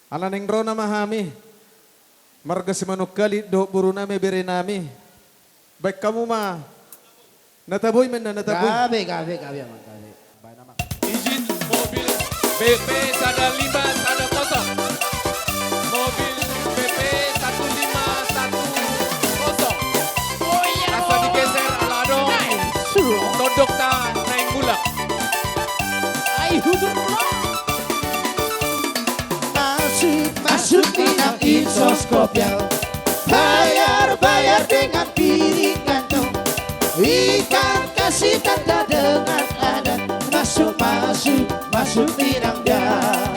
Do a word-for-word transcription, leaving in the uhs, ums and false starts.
Ala naeng ro nama hami, marga Simanungkalit dohot boru nami, bere nami. Baen hamu ma. Na tabo i ma na, na tabo i. Gabe, gabe, gabe, amang, gabe. Baen, amang. Izin mobil B P sada lima sada kosong. Mobil B P satu lima satu kosong. Asa digeser ala adong tondokta naeng mulak. Ai, hudur mulak. Masuk, masuk, Minang, insos, kopiah. Bayar, bayar dengan piring gantung. Ikan kasih tanda dengan adat. Masuk, masuk, masuk, Minang, dah.